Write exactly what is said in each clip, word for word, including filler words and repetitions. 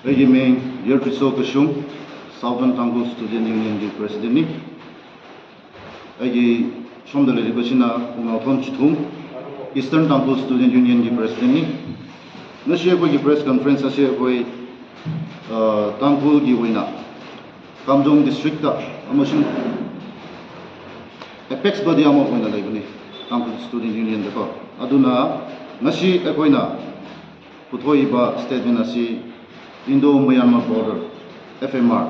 ꯑꯩꯒꯤ ꯃꯤꯡ ꯌꯔꯇ꯭ꯔꯤꯁꯣ ꯀꯁꯨꯝ, Southern Tangkhul Student Unionꯒꯤ Presidentꯅꯤ꯫ ꯑꯩꯒꯤ ꯁꯣꯝꯗ ꯂꯩꯔꯤꯕꯁꯤꯅ ꯎꯅꯥꯎꯊꯣꯟ ꯆꯤꯊꯨꯝ, Eastern Tangkhul Student Unionꯒꯤ Presidentꯅꯤ꯫ ꯉꯁꯤ ꯑꯩꯈꯣꯏꯒꯤ press conference ꯑꯁꯤ ꯑꯩꯈꯣꯏ, ꯑ, ꯇꯥꯡꯈꯨꯜꯒꯤ ꯑꯣꯏꯅ ꯀꯥꯝꯖꯣꯡ districtꯇ ꯑꯃꯁꯨꯡ apex body ꯑꯃ ꯑꯣꯏꯅ ꯂꯩꯕꯅꯤ ꯇꯥꯡꯈꯨꯜ Student Unionꯗꯀꯣ꯫ ꯑꯗꯨꯅ ꯉꯁꯤ ꯑꯩꯈꯣꯏꯅ ꯄꯨꯊꯣꯛꯏꯕ statement ꯑꯁꯤ Indo Myanmar border, F M R,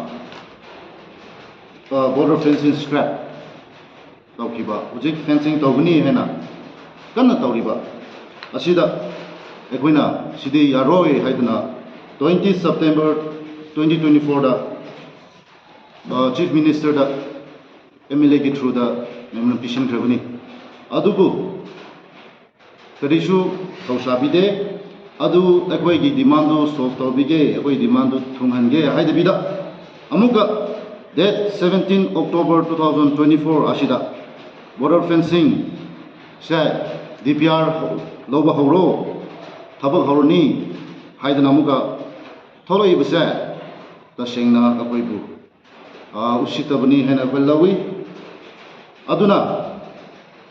ꯑ, border fencing scrap ꯇꯧꯈꯤꯕ, ꯍꯧꯖꯤꯛ fencing ꯇꯧꯒꯅꯤ ꯍꯥꯏꯅ ꯀꯟꯅ ꯇꯧꯔꯤꯕ ꯑꯁꯤꯗ ꯑꯩꯈꯣꯏꯅ ꯁꯤꯗꯤ ꯌꯥꯔꯣꯏ ꯍꯥꯏꯗꯨꯅ twenty September twenty twenty fourꯗ, ꯑ, Chief Ministerꯗ M L Aꯒꯤ throughꯗ memorandum ꯄꯤꯁꯤꯟꯈ꯭ꯔꯕꯅꯤ꯫ ꯑꯗꯨꯕꯨ ꯀꯔꯤꯁꯨ ꯊꯧꯁꯥꯕꯤꯗꯦ꯫ ꯑꯗꯨ ꯑꯩꯈꯣꯏꯒꯤ demandꯗꯨ solve ꯇꯧꯕꯤꯒꯦ, ꯑꯩꯈꯣꯏ demandꯗꯨ ꯊꯨꯡꯍꯟꯒꯦ ꯍꯥꯏꯗꯕꯤꯗ ꯑꯃꯨꯛꯀ date seventeen October two thousand twenty four ꯑꯁꯤꯗ border fencingꯁꯦ D P R ꯂꯧꯕ ꯍꯧꯔꯣ, ꯊꯕꯛ ꯍꯧꯔꯅꯤ ꯍꯥꯏꯗꯅ ꯑꯃꯨꯛꯀ ꯊꯣꯛꯂꯛꯏꯕꯁꯦ ꯇꯁꯦꯡꯅ ꯑꯩꯈꯣꯏꯕꯨ, ꯑ, ꯎꯁꯤꯠꯇꯕꯅꯤ ꯍꯥꯏꯅ ꯑꯩꯈꯣꯏ ꯂꯧꯏ꯫ ꯑꯗꯨꯅ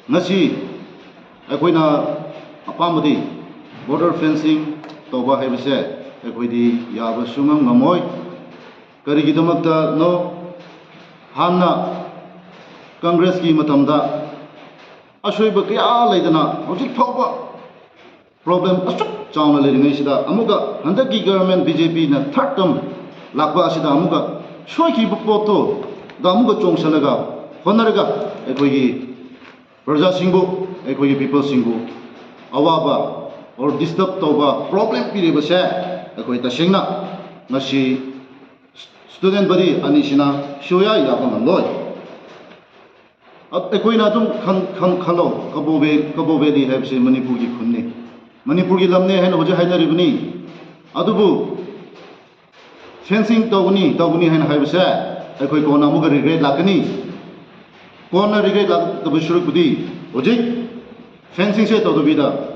ꯉꯁꯤ ꯑꯩꯈꯣꯏꯅ ꯑꯄꯥꯝꯕꯗꯤ border fencing ꯇꯧꯕ ꯍꯥꯏꯕꯁꯦ ꯑꯩꯈꯣꯏꯗꯤ ꯌꯥꯕ ꯁꯨꯡꯉꯝ ꯉꯝꯃꯣꯏ꯫ ꯀꯔꯤꯒꯤꯗꯃꯛꯇꯅꯣ? ꯍꯥꯟꯅ Congressꯀꯤ ꯃꯇꯝꯗ ꯑꯁꯣꯏꯕ ꯀꯌꯥ ꯂꯩꯗꯅ ꯍꯧꯖꯤꯛ ꯐꯥꯎꯕ problem ꯑꯁꯨꯛ ꯆꯥꯎꯅ ꯂꯩꯔꯤꯉꯩꯁꯤꯗ ꯑꯃꯨꯛꯀ ꯍꯟꯗꯛꯀꯤ government B J Pꯅ third term ꯂꯥꯛꯄ ꯑꯁꯤꯗ ꯑꯃꯨꯛꯀ ꯁꯣꯏꯈꯤꯕ ꯄꯣꯠꯇꯨꯗ ꯑꯃꯨꯛꯀ ꯆꯣꯡꯁꯤꯜꯂꯒ ꯍꯣꯠꯅꯔꯒ ꯑꯩꯈꯣꯏꯒꯤ ꯄ꯭ꯔꯖꯥꯁꯤꯡꯕꯨ, ꯑꯩꯈꯣꯏꯒꯤ peopleꯁꯤꯡꯕꯨ ꯑꯋꯥꯕ or disturb ꯇꯧꯕ, problem ꯄꯤꯔꯤꯕꯁꯦ ꯑꯩꯈꯣꯏ ꯇꯁꯦꯡꯅ ꯉꯁꯤ student body ꯑꯅꯤꯁꯤꯅ ꯁꯨꯌꯥ ꯌꯥꯕ ꯉꯝꯂꯣꯏ꯫ ꯑ-, ꯑꯩꯈꯣꯏꯅ ꯑꯗꯨꯝ ꯈꯟ-, ꯈꯟ-, ꯈꯜꯂꯣ, ꯀꯕꯣ ꯚꯦ-, ꯀꯕꯣ Valley ꯍꯥꯏꯕꯁꯤ ꯃꯅꯤꯄꯨꯔꯒꯤ ꯈꯨꯟꯅꯤ, ꯃꯅꯤꯄꯨꯔꯒꯤ ꯂꯝꯅꯦ ꯍꯥꯏꯅ ꯍꯧꯖꯤꯛ ꯍꯥꯏꯅꯔꯤꯕꯅꯤ꯫ ꯑꯗꯨꯕꯨ fencing ꯇꯧꯒꯅꯤ, ꯇꯧꯒꯅꯤ ꯍꯥꯏꯅ ꯍꯥꯏꯕꯁꯦ ꯑꯩꯈꯣꯏ ꯀꯣꯟꯅ ꯑꯃꯨꯛꯀ regret ꯂꯥꯛꯀꯅꯤ꯫ ꯀꯣꯟꯅ regret ꯂꯥꯛꯇꯕ ꯁꯔꯨꯛꯄꯨꯗꯤ ꯍꯧꯖꯤꯛ fencingꯁꯦ ꯇꯧꯗꯕꯤꯗ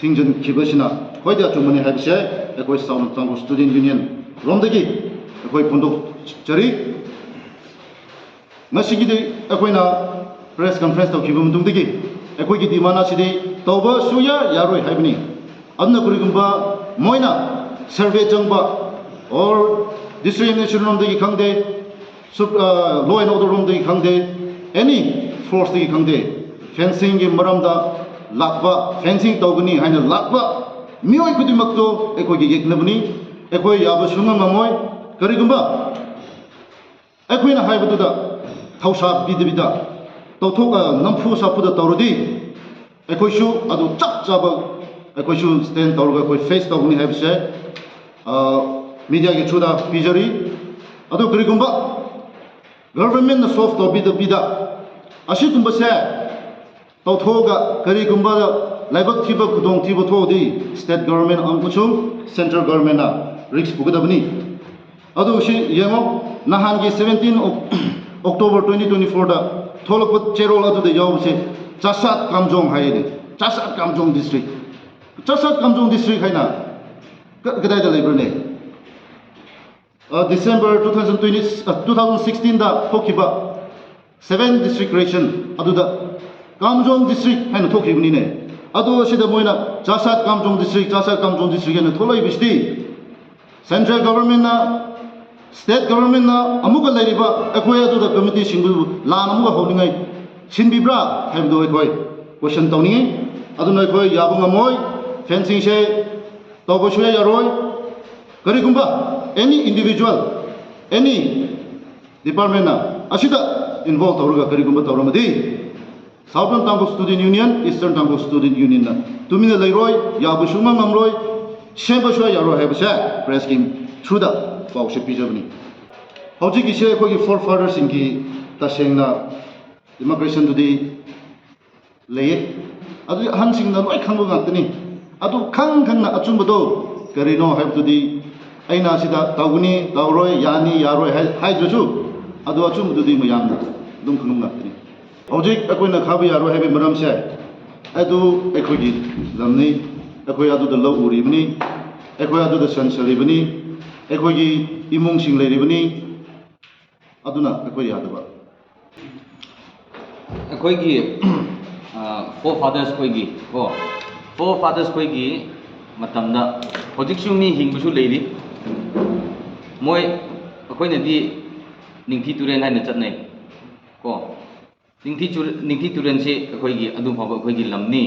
ꯊꯤꯡꯖꯤꯟꯈꯤꯕꯁꯤꯅ ꯈ꯭ꯋꯥꯏꯗꯒꯤ ꯑꯆꯨꯝꯕꯅꯤ ꯍꯥꯏꯕꯁꯦ ꯑꯩꯈꯣꯏ ꯁꯥꯎꯠ ꯇꯥꯡꯈꯨꯜ ꯁ꯭ꯇꯨꯗꯦꯟ ꯌꯨꯅꯤꯌꯟ ꯔꯣꯝꯗꯒꯤ ꯑꯩꯈꯣꯏ ꯐꯣꯡꯗꯣꯛꯆꯔꯤ꯫ ꯉꯁꯤꯒꯤꯗꯤ ꯑꯩꯈꯣꯏꯅ ꯄ꯭ꯔꯦꯁ ꯀꯟꯐ꯭ꯔꯦꯟꯁ ꯇꯧꯈꯤꯕ ꯃꯇꯨꯡꯗꯒꯤ ꯑꯩꯈꯣꯏꯒꯤ ꯗꯤꯃꯥꯟ ꯑꯁꯤꯗꯤ ꯇꯧꯕ ꯁꯨꯌꯥ ꯌꯥꯔꯣꯏ ꯍꯥꯏꯕꯅꯤ꯫ ꯑꯗꯨꯅ ꯀꯔꯤꯒꯨꯝꯕ ꯃꯣꯏꯅ ꯁꯔꯚꯦ ꯆꯪꯕ or ꯗꯤꯁꯇ꯭ꯔꯤꯛ ꯑꯦꯗꯃꯤꯅꯤꯁꯇ꯭ꯔꯦꯁꯟ ꯔꯣꯝꯗꯒꯤ ꯈꯪꯗꯦ, ꯁꯨꯞ ꯂꯣ ꯑꯦꯟ ꯑꯣꯔꯗꯔ ꯔꯣꯝꯗꯒꯤ ꯈꯪꯗꯦ, ꯑꯦꯅꯤ ꯐꯣꯔꯁꯇꯒꯤ ꯈꯪꯗꯦ, ꯐꯦꯟꯁꯤꯡꯒꯤ ꯃꯔꯝꯗ ꯂꯥꯛꯄ, ꯐꯦꯟꯁꯤꯡ ꯇꯧꯒꯅꯤ ꯍꯥꯏꯅ ꯂꯥꯛꯄ ꯃꯤꯑꯣꯏ ꯈꯨꯗꯤꯡꯃꯛꯇꯣ ꯑꯩꯈꯣꯏꯒꯤ ꯌꯦꯛꯅꯕꯅꯤ꯫ ꯑꯩꯈꯣꯏ ꯌꯥꯕ ꯁꯨꯡꯉꯝ ꯉꯝꯃꯣꯏ꯫ ꯀꯔꯤꯒꯨꯝꯕ ꯑꯩꯈꯣꯏꯅ ꯍꯥꯏꯕꯗꯨꯗ ꯊꯧꯁꯥ ꯄꯤꯗꯕꯤꯗ ꯇꯧꯊꯣꯛ ꯅꯝꯐꯨ ꯁꯥꯐꯨꯗ ꯇꯧꯔꯗꯤ ꯑꯩꯈꯣꯏꯁꯨ ꯑꯗꯨ ꯆꯞ ꯆꯥꯕ ꯑꯩꯈꯣꯏꯁꯨ ꯁ꯭ꯇꯦꯟ ꯇꯧꯔꯒ ꯑꯩꯈꯣꯏ ꯐꯦꯁ ꯇꯧꯒꯅꯤ ꯍꯥꯏꯕꯁꯦ ꯃꯤꯗꯤꯌꯥꯒꯤ ꯊ꯭ꯔꯨꯗ ꯄꯤꯖꯔꯤ꯫ ꯑꯗꯨ ꯀꯔꯤꯒꯨꯝꯕ ꯒꯚꯔꯟꯃꯦꯟꯅ ꯁꯣꯜꯕ ꯇꯧꯕꯤꯗꯕꯤꯗ ꯑꯁꯤꯒꯨꯝꯕꯁꯦ ꯇꯧꯊꯣꯛꯑꯒ ꯀꯔꯤꯒꯨꯝꯕ ꯂꯥꯏꯕꯛ ꯊꯤꯕ ꯈꯨꯗꯣꯡꯊꯤꯕ ꯊꯣꯛꯑꯗꯤ ꯁ꯭ꯇꯦꯠ ꯒꯚꯔꯟꯃꯦꯟ ꯑꯃꯁꯨꯡ ꯁꯦꯟꯇ꯭ꯔꯦꯜ ꯒꯚꯔꯟꯃꯦꯟꯅ ꯔꯤꯛꯁ ꯄꯨꯒꯗꯕꯅꯤ꯫ ꯑꯗꯨ ꯁꯤ ꯌꯦꯡꯉꯣ, ꯅꯍꯥꯟꯒꯤ ꯁꯕꯦꯟꯇꯤꯟ ꯑꯣꯛꯇꯣꯕꯔ ꯇ꯭ꯋꯦꯟꯇꯤ ꯇ꯭ꯋꯦꯟꯇꯤ ꯐꯣꯔꯗ ꯊꯣꯛꯂꯛꯄ ꯆꯦꯔꯣꯜ ꯑꯗꯨꯗ ꯌꯥꯎꯕꯁꯦ ꯆꯥꯁꯥꯠ ꯀꯥꯝꯖꯣꯡ ꯍꯥꯏꯌꯦꯅꯦ꯫ ꯆꯥꯁꯥꯠ ꯀꯥꯝꯖꯣꯡ ꯗꯤꯁꯇ꯭ꯔꯤꯛ, ꯆꯥꯁꯥꯠ ꯀꯥꯝꯖꯣꯡ ꯗꯤꯁꯇ꯭ꯔꯤꯛ ꯍꯥꯏꯅ ꯀꯗꯥꯏꯗ ꯂꯩꯕ꯭ꯔꯅꯦ? December two thousand twenty two thousand ꯁꯤꯛꯁꯇꯤꯟꯗ ꯊꯣꯛꯈꯤꯕ ꯁꯕꯦꯟ ꯗꯤꯁꯇ꯭ꯔꯤꯛ ꯔꯦꯁꯟ ꯑꯗꯨꯗ ꯀꯥꯝꯖꯣꯡ ꯗꯤꯁꯇ꯭ꯔꯤꯛ ꯍꯥꯏꯅ ꯊꯣꯛꯈꯤꯕꯅꯤꯅꯦ꯫ ꯑꯗꯨ ꯑꯁꯤꯗ ꯃꯣꯏꯅ ꯆꯥꯁꯥꯠ ꯀꯥꯝꯖꯣꯡ ꯗꯤꯁꯇ꯭ꯔꯤꯛ, ꯆꯥꯁꯥꯠ ꯀꯥꯝꯖꯣꯡ ꯗꯤꯁꯇ꯭ꯔꯤꯛ ꯍꯥꯏꯅ ꯊꯣꯛꯂꯛꯏꯕꯁꯤꯗꯤ ꯁꯦꯟꯇ꯭ꯔꯦꯜ ꯒꯚꯔꯟꯃꯦꯟꯅ, ꯁ꯭ꯇꯦꯠ ꯒꯚꯔꯟꯃꯦꯟꯅ ꯑꯃꯨꯛꯀ ꯂꯩꯔꯤꯕ ꯑꯩꯈꯣꯏ ꯑꯗꯨꯗ ꯀꯝꯃꯤꯇꯤꯁꯤꯡꯕꯨ ꯂꯥꯟ ꯑꯃꯨꯛꯀ ꯍꯧꯅꯤꯡꯉꯥꯏ ꯁꯤꯟꯕꯤꯕ꯭ꯔꯥ ꯍꯥꯏꯕꯗꯨ ꯑꯩꯈꯣꯏ ꯀꯣꯏꯁꯟ ꯇꯧꯅꯤꯡꯉꯤ꯫ ꯑꯗꯨꯅ ꯑꯩꯈꯣꯏ ꯌꯥꯕ ꯉꯝꯃꯣꯏ, ꯐꯦꯟꯁꯤꯡꯁꯦ ꯇꯧꯕ ꯁꯨꯡꯌꯥ ꯌꯥꯔꯣꯏ꯫ ꯀꯔꯤꯒꯨꯝꯕ ꯑꯦꯅꯤ ꯏꯟꯗꯤꯚꯤꯖꯨꯋꯦꯜ, ꯑꯦꯅꯤ ꯗꯤꯄꯥꯔꯠꯃꯦꯟꯅ ꯑꯁꯤꯗ ꯏꯟꯚꯣꯜꯕ ꯇꯧꯔꯒ ꯀꯔꯤꯒꯨꯝꯕ ꯇꯧꯔꯝꯃꯗꯤ ꯁꯥꯎꯗꯔꯟ ꯇꯥꯡꯈꯨꯜ ꯁ꯭ꯇꯨꯗꯦꯟ ꯌꯨꯅꯤꯌꯟ, ꯏꯁꯇꯔꯟ ꯇꯥꯡꯈꯨꯜ ꯁ꯭ꯇꯨꯗꯦꯟ ꯌꯨꯅꯤꯌꯟꯅ ꯇꯨꯃꯤꯟꯅ ꯂꯩꯔꯣꯏ, ꯌꯥꯕ ꯁꯨꯡꯉꯝ ꯉꯝꯂꯣꯏ, ꯁꯦꯝꯕ ꯁꯨꯡꯌꯥ ꯌꯥꯔꯣꯏ ꯍꯥꯏꯕꯁꯦ ꯄ꯭ꯔꯦꯁꯀꯤ ꯊ꯭ꯔꯨꯗ ꯄꯥꯎꯁꯦ ꯄꯤꯖꯕꯅꯤ꯫ ꯍꯧꯖꯤꯛꯀꯤꯁꯦ ꯑꯩꯈꯣꯏꯒꯤ ꯐꯣꯔ ꯐꯥꯗꯔꯁꯤꯡꯒꯤ ꯇꯁꯦꯡꯅ ꯗꯤꯃꯥꯔꯀꯦꯁꯟꯗꯨꯗꯤ ꯂꯩꯌꯦ꯫ ꯑꯗꯨꯗꯤ ꯑꯍꯟꯁꯤꯡꯅ ꯂꯣꯏ ꯈꯪꯕ ꯉꯥꯛꯇꯅꯤ꯫ ꯑꯗꯨ ꯈꯪ ꯈꯪꯅ ꯑꯆꯨꯝꯕꯗꯣ ꯀꯔꯤꯅꯣ ꯍꯥꯏꯕꯗꯨꯗꯤ ꯑꯩꯅ ꯁꯤꯗ ꯇꯧꯒꯅꯤ, ꯇꯧꯔꯣꯏ, ꯌꯥꯅꯤ, ꯌꯥꯔꯣꯏ ꯍꯥꯏ-, ꯍꯥꯏꯗ꯭ꯔꯁꯨ ꯑꯗꯨ ꯑꯆꯨꯝꯕꯗꯨꯗꯤ ꯃꯌꯥꯝꯅ ꯑꯗꯨꯝ ꯈꯪꯕ ꯉꯥꯛꯇꯅꯤ꯫ ꯍꯧꯖꯤꯛ ꯑꯩꯈꯣꯏꯅ ꯈꯥꯕ ꯌꯥꯔꯣꯏ ꯍꯥꯏꯕꯒꯤ ꯃꯔꯝꯁꯦ ꯑꯗꯨ ꯑꯩꯈꯣꯏꯒꯤ ꯂꯝꯅꯤ꯫ ꯑꯩꯈꯣꯏ ꯑꯗꯨꯗ ꯂꯧ ꯎꯔꯤꯕꯅꯤ, ꯑꯩꯈꯣꯏ ꯑꯗꯨꯗ ꯁꯟ ꯁꯜꯂꯤꯕꯅꯤ, ꯑꯩꯈꯣꯏꯒꯤ ꯏꯃꯨꯡꯁꯤꯡ ꯂꯩꯔꯤꯕꯅꯤ꯫ ꯑꯗꯨꯅ ꯑꯩꯈꯣꯏ ꯌꯥꯗꯕ꯫ ꯑꯩꯈꯣꯏꯒꯤ ꯐꯣꯔ ꯐꯥꯗꯔꯁ ꯈꯣꯏꯒꯤ ꯀꯣ, ꯐꯣꯔ ꯐꯥꯗꯔꯁ ꯈꯣꯏꯒꯤ ꯃꯇꯝꯗ, ꯍꯧꯖꯤꯛꯁꯨ ꯃꯤ ꯍꯤꯡꯕꯁꯨ ꯂꯩꯔꯤ꯫ ꯃꯣꯏ, ꯑꯩꯈꯣꯏꯅꯗꯤ ꯅꯤꯡꯊꯤ ꯇꯨꯔꯦꯜ ꯍꯥꯏꯅ ꯆꯠꯅꯩ ꯀꯣ꯫ ꯅꯤꯡꯊꯤ ꯆꯨꯔ-, ꯅꯤꯡꯊꯤ ꯇꯨꯔꯦꯜꯁꯤ ꯑꯩꯈꯣꯏꯒꯤ ꯑꯗꯨ ꯐꯥꯎꯕ ꯑꯩꯈꯣꯏꯒꯤ ꯂꯝꯅꯤ꯫